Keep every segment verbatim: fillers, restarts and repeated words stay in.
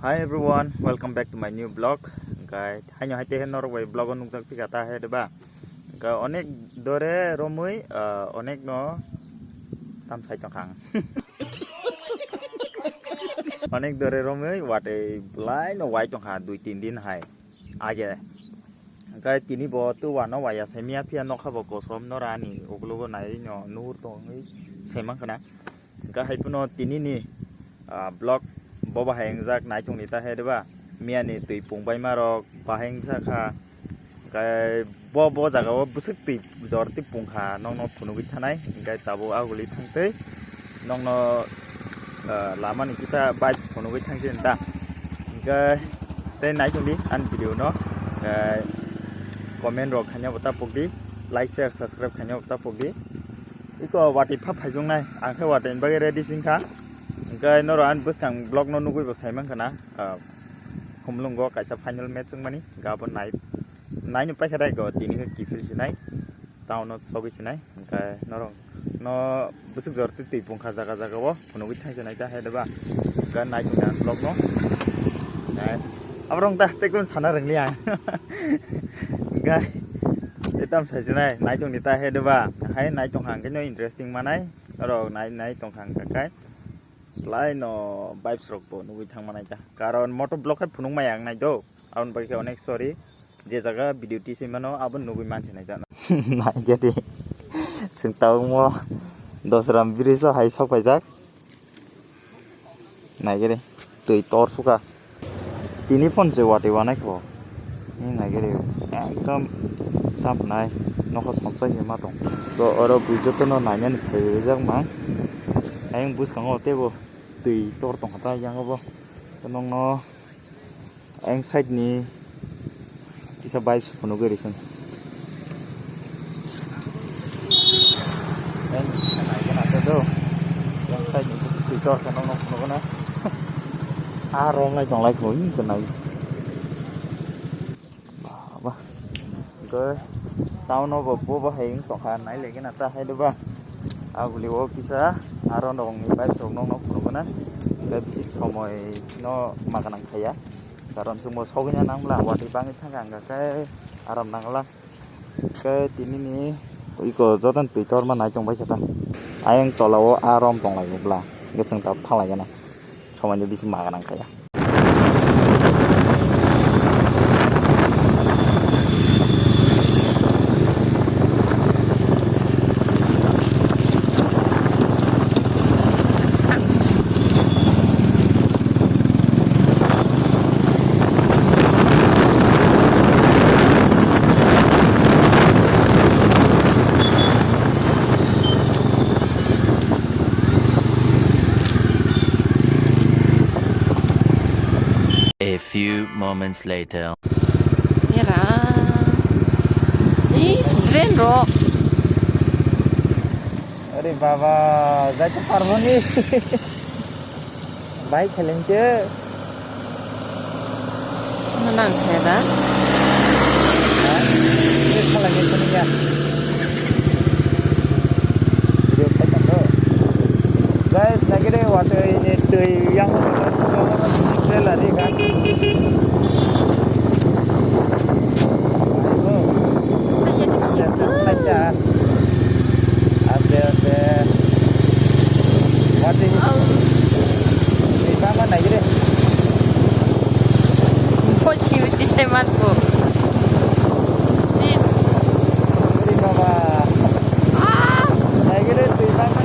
Hi everyone, welcome back to my new vlog. Hingkai haino haite he norok bai vlog o nukjak phika ta he de ba. Hingkai onek dore romwi, ah, onek no tam sai tongkha ang. Onek dore romwi watwi belai no wai tongkha dui tin din hai age. Hingkai tini bo tu wano waya sai miya phiya nokha bo kosom nora ani ukologo nai no nuhur tongwi sai mankha na. Hingke hai phano tini ni, ah, vlog bo bahai wngjak naitok ni ta he de ba. Miya ni twi pung bai ma rok bahai wngsa kha. Hingke bo, bo jaga o bwswk twi jor twi pung kha nokno phunugwi thanai. Hingke tabuk aguli thangtwi nokno, ah, lama ni kisa vibes phunugwi thangsi ta. Hingke tei naitok di ani video no, hingke comment rok khaina bo ta pok di, like, share, subscribe khaina bo ta pok di. Iko watwi pha phaijaknai, ang khe watwi ni bagwi ready se wngkha. Hingke norok ani bwskang vlog no nugwi bo sai mankha na, ah, Khumlungo kaisa final match wngmani, hingke abo nai, naino paikha dai go, tini khe kiphil sinai, town o sogwi sinai, hingke norok no bwswk jor twi twi pungkha jaga jaga o phunugwi thangsinai ta hai de ba, hingke naitok ni ang vlog no, hingke aborok ta tei kunu sana rwngli ang, hingke tei tamo sai sinai naitok ni ta hai de ba, hai naitok hang khe no interesting manai. Oro nai nai tongkha hingkha khe belai no vibes rok bo nugwi thang manai ta, karon moto vlog khai phunuk maya ang nai do, aboni bagwi khe onek sorry, je jaga video tisi mano abo nugwi manse nai ta. Nai khe di, chwng tabuk mo Dosram bridge o hai sok paijak. Naigere, twi tor suka. Tini phone se watwi wanai kho. Ni naigere, ekdom tap nai. Nokha somsai se ma tong. To oro bui joto no nainani phai rijak mang. Ayang bwskango teibo twi tor tong kha ta yang bo. To nokno Ayang side ni kisa bike se phunugwi rwsong. Ayang kisa naigwna khe do. Ayang side ni kisa twi tor khe nokno phunugo na. Ah, rong lai tong lai kho, ih, khe nai. Baba. Hwnkhe town o bo, bo, bo hai wng tongkha, nai lai gana ta hai de ba. Aboni o kisa aro nokni bike rok nokno phunukgwi na. Hwnkhe bisi somoi no ma gwnang khaiya. Karon chwngbo sogwina nang bwla, watwi bangwi thangkha hwnkhe khe aram nangla. Khe tini ni iko jotono twi torma nai tongbai khe ta. Ayang tola o arom tong lai bwla. Hwnkhe chwng tabuk thang lai gana. Somoi no bisi ma gwnang khaiya. A few moments later. Era. Is drain rok. Are baba, jai to parbo ni. Bai kheleng che. Ano nang saya da? Ha? Ini salah ni sini ya. Video kaitan do. Guys, nagire watwi ni twi yang trailer ri kan. Ayo, di sini. Ayo. Ate, ate. Mati. Au. Di mama nai gede. Pochi mati sai matko. Shit. Di mama. Ah. Nai gede, di mama.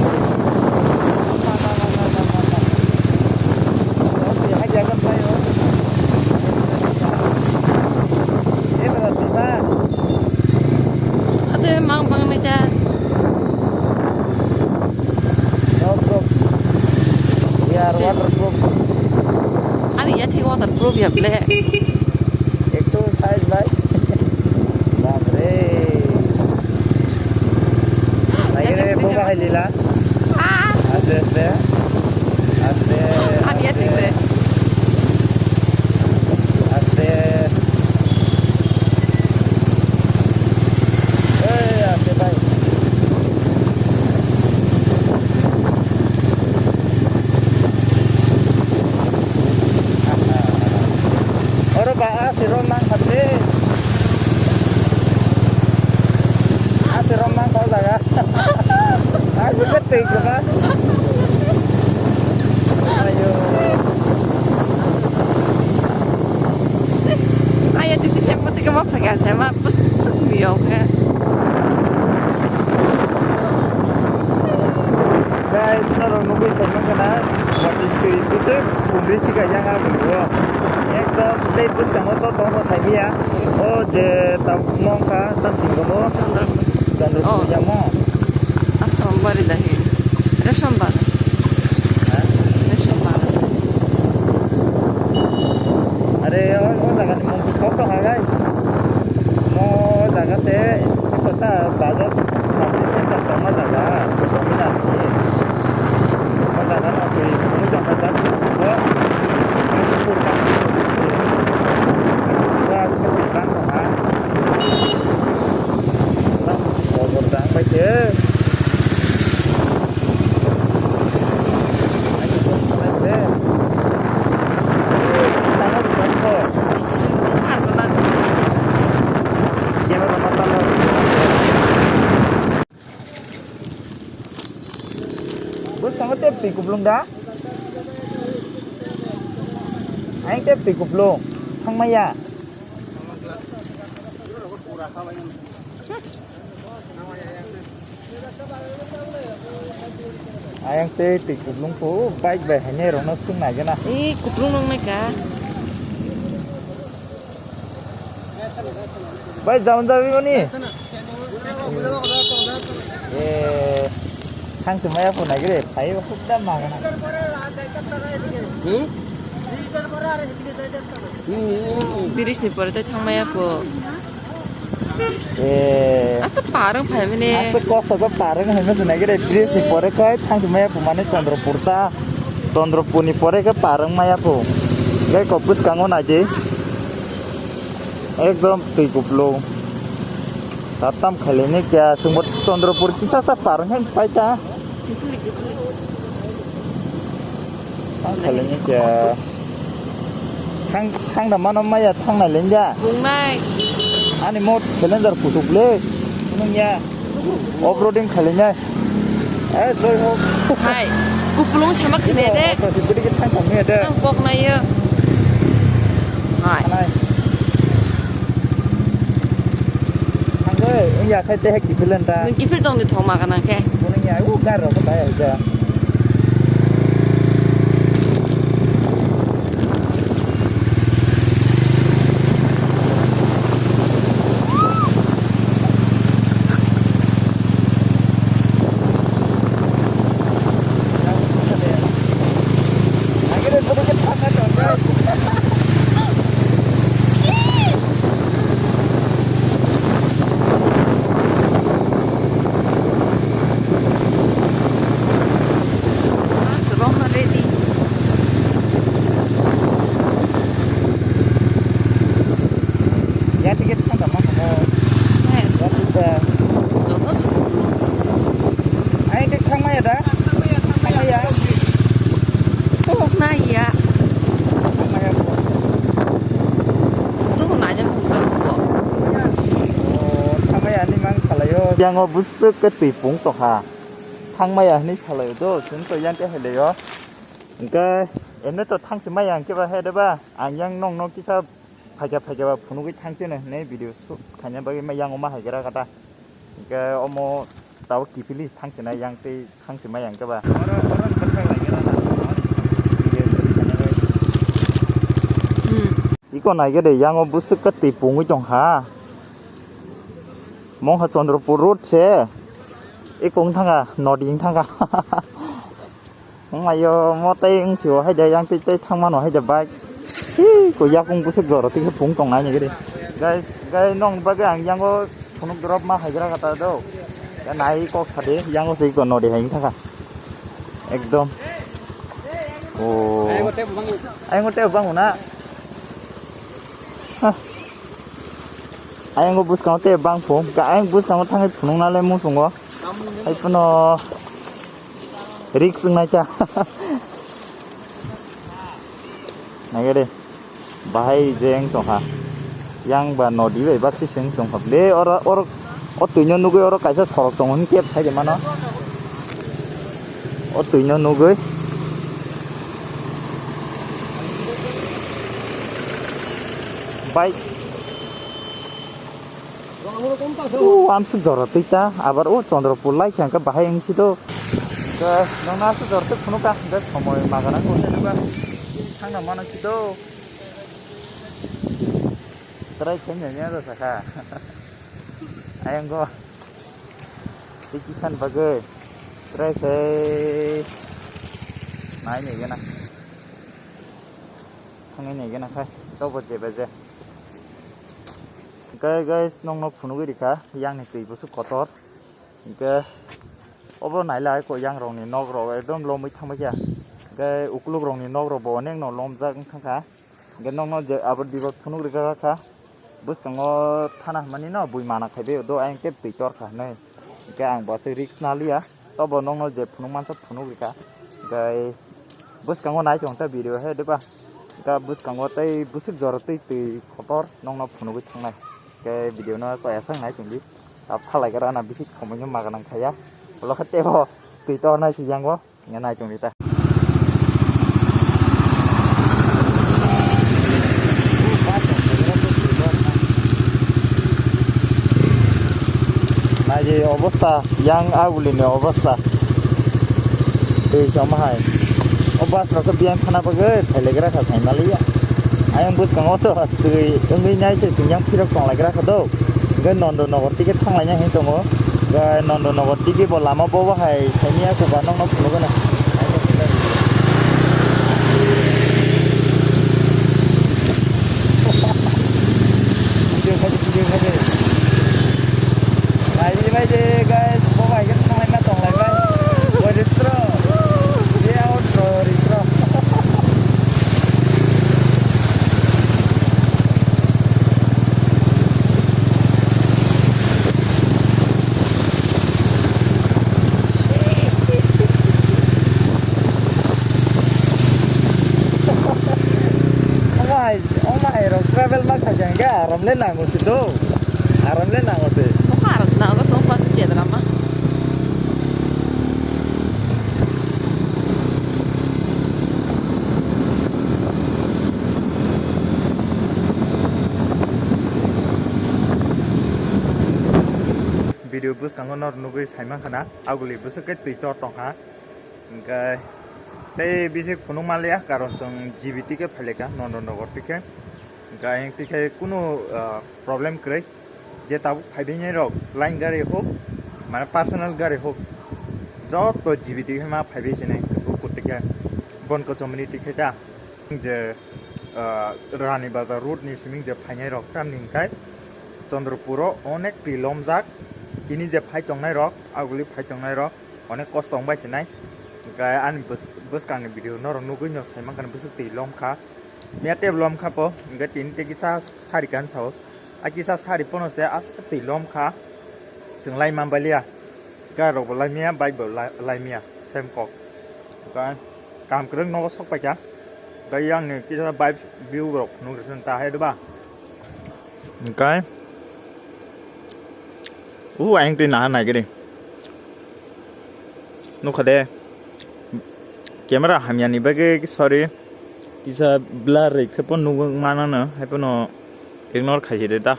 Mama, mama, mama, mama. Oke, hai jaga saya. Ini berarti, Pak. Ate mang bang mai ta. No proof. We are waterproof. Ani ya thik waterproof ya ble. Ek to size bhai. Bap re. Nai re bo bahai lila. Ah. Aste, aste. Aste. Ani ya thik se. Aste. Ei, aste bhai. Oro ba a se rom nang kha de. A se rom nang kha o jaga. A se ke twi kwbang. Ayo. Ayo, titi saya putih ke mau pakai saya mah. Sumbi oke. Guys, norok nugui sai mankha na, watui twi bwswk kumri sika yang a bwlwi o. Ekdom tei bwskango to tongma sai manya. O je tam mongkha, tam singkamo. Chandra. Chandra Oh. Puja mo. Asam bari dahi. Resham bari. Ha? Resham bari. Are, o, o jaga ni mung si kok tong ha, guys. Mo jaga se kota Bajaj Service Center tongma jaga, Dominar ni. O jaga no twi, twi tongkha jak, o, Kasimur, Kasimur. Bas, twi bang tongkha. Bang, bobor jang bai se. Bwskango tep twi kuplung da? Ayang tep twi kuplung. Thangmaya. Ayang tei twi kuplung phu bike bai hainai rokno swng nai gana. Ee, kuplung nung nai ka. Bai, jaun jabi mani. Ee, thang se maya phu nai gre, phai huk da ma gana. Hmm? Bridge ni pore tei thangmaya phu. Eh. Asa parang phai mani. Asa kok kok parang hai mani nai gre bridge ni pore kai thang maya phu mani Chandrapur ta. Chandrapur ni pore kai parang maya phu. Gai kok bwskango nai di. Ekdom twi kuplo. Tatam khaileni kya sungbo Chandrapur kisa sa parang hai pai ta. Ang khaileni kya. Thang, thang da mano maya thang nai lenja. Bungnai. Ani mo cylinder putuk le. Nung ya. Off-roading khaileni. Eh, joy ho. Hai. Kupulung sama khne de. Oto si bidi ke thang thang ni de. Ang kok nai yo. Hai. Nai. Thang de, ya khai te hai kipil enta. Nung kipil tong de thoma kana khe. Bunung ya, u gar ro ko bai ja. Ya, ticket thang tamo. Yes. Ya, ticket. Joto joto. Ai, ticket thang maya da? Thang maya. Thang maya. Thang maya. Tuh nanya pungsa ko. Oh, thang maya ni mang salayo. Yang o busuk ke twi pung to ha. Thang maya ni salayo do, sun to yang ke heleyo. Engke, ene to thang se maya ang ke ba he de ba. Ang yang nong no kisa Phaikha phaikha ba phunugwi thangcheno hinwi video shoot khaina bagwi ma yang oma hai gra kata. Hwnkhe omo tabuk kiphilwi thangchina yang tei thangchima yang khe ba. Hmm. Iko naikhe de yang o bwswk khe twi pungwi tongkha. Mongkha Chandrapur road se. Iko wng thangkha, nodi wng thangkha. Wng laio, mo tei wng sio, hai de, yang tei, tei thang mano, hai de, bike. Hi, ko yakung bwswk jora, tei khe phung tong nai ni gede. Guys, guys, nong bagwi ang yango phunuk drop ma hai gra kata do. Ya nai kok sa de, yango se ko nodi hai thaka. Ekdom. Oh. Ayang tei bang na. Hah. Ayang bwskango tei bang phung, ka ayang bwskango thangwi phunuk na le musungo. Hai phano. Risk wngnai cha. Naikhe de. Bahai je wng tongkha. Yang ba nodi bai baksa se wng tongkha. Be oro, oro, o twino nugwi oro kaisa sorok tongo hwn khe sai de mano. O twino nugwi. Bai. O amsuk jora twi ta, abar o Chandrapur lai khe hwnkhe bahai wng si do. Hwnkhe nokno aswk jora twi phunuk kha, hwnkhe somoi magana khe thangna mano si do. Try khaina ya do sakha. Ayang go. Tiki san bagwi. Try khai. Nai ni gana. Thangwi ni gana khai. Tobo je baje. Hwnkhe guys, nokno phunugwi rikha, yang ni twi busu kotor. Hwnkhe obo nailai ko yang rokni nok rok ekdom lomwi thangbaikha. Hwnkhe ukuluk rokni nok rok bo onek no lomjak wng thangkha. Hwnkhe nokno je abo dibo phunuk rikha kha. Bwskango thana hwnmani no bui mana khaibai do ayang tei twi torkha hwnwi. Hwnkhe ang bo aswk risk naliya. Tobo nokno je phunuk mansa phunuk rikha. Hwnkhe bwskango nai tong ta video he diba. Hwnkhe bwskango tei bwswk jora twi twi kotor nokno phunugwi thangnai. Hwnkhe video no chaya sak nai tongdi. Abo phalai gra na bisi somoi no maga nang khaya. Ulo khe tebo twi tornai si yango. Nge nai tongdi ta. Nai je obostha, yang aguli ni obostha. Tei sama hai. O bus rok to biyang khana bagwi phailagra kha saimaliya. Ayang bwskango to twi wngwi nai se sinjang phirok tonglagra kha do. Hwnkhe Nondonogor tike thanglaina hwnwi tongo. Hwnkhe Nondonogor tike bo lama bobo hai saimanya kwbangma nokno phunukgwna. Video khaidi, video khaidi. Naidi naidi, guys, bobo hai khe thanglaina tonglaimai. Boiritro, outro, ritro. Omo hai, omo hai rok travel ma khaikha hwnkhe aram le nango se do. Aram le nango se. Omo aram se nango, tong pa se chedrama. Video bwskango nor nugwi saimankha na, aguli bwswk khe twi tor tongkha. Hwnkhe tei bisi phunuk manliya, karon chwng G B T khe phailika, Nondonogor tikhe. Hwnkhe ayang tikhe kunu, ah, problem kwrwi. Je tabuk phaibainai rok, line gari hok, mane personal gari hok, joto G B T khe ma phaibai sinai, buku tikhe, bon kochomni tikhe ta. Je, ah, Rani Bazar road ni siming je phainai rok, tamni hwnkhe Chandrapuro onek twi lomjak, tini je phai tongnai rok, aguli phai tongnai rok, onek kosto wng bai se nai. Hwnkhe ani bws-, bwskangni video norok nugwi no sai mankha bwswk twi lom kha. Miya tei lom kha po, hwnkhe tini tei kisa sari kan sao. A kisa sari pono se aswk twi lom kha. Chwng lai man bai liya. Car rok bo lai miya, bike bo lai, lai miya. Same kok. Hwnkhe kam kwrwng nogo sok pai kha. Hwnkhe yang ni kisa bike view rok nugwi ta hai diba. Hwnkhe u ayang twi naha nai gini. Nukha de. Camera hamya ni bagwi sorry. Kisa blur rwi khe po nugwi manano, hai pono ignore khai de ta.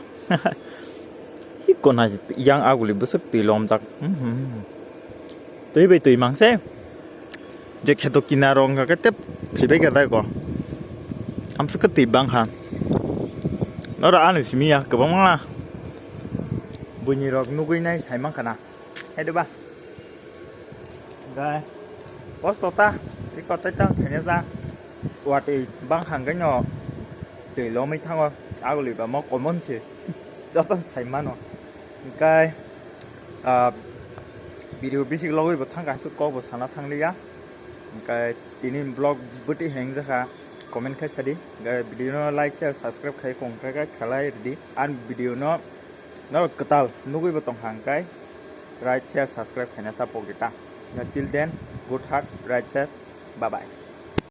Hi kona yang aguli bwswk twi lomjak. Hmm, hmm, hmm. Twi bai twi mang se. Je kheto kinaro wngkha khe tep thwibai khe dai ko. Amswk khe twi bang kha. Noro ani simi ya kwbangma. Buini rok nugwi nai sai mankha na. Hai diba? Gai. Kosto ta. I kotai ta khanya ja. Watwi bang kha hwnkhe no. Twi lomwi thango. Aguli ba mo common se. Joto sai mano. Hwnkhe, ah, video bisik logwi bo thang kaisa kok bo sana thang liya. Hwnkhe tini vlog bwtwi heng jakha comment khai sadi. Hwnkhe video no like, share, subscribe khai kong khai khai khalai ridi. An video no norok kwtal nugwi bo tong kha hwnkhe like, share, subscribe khaina ta pok di ta. Till then, good heart, ride safe, bye bye.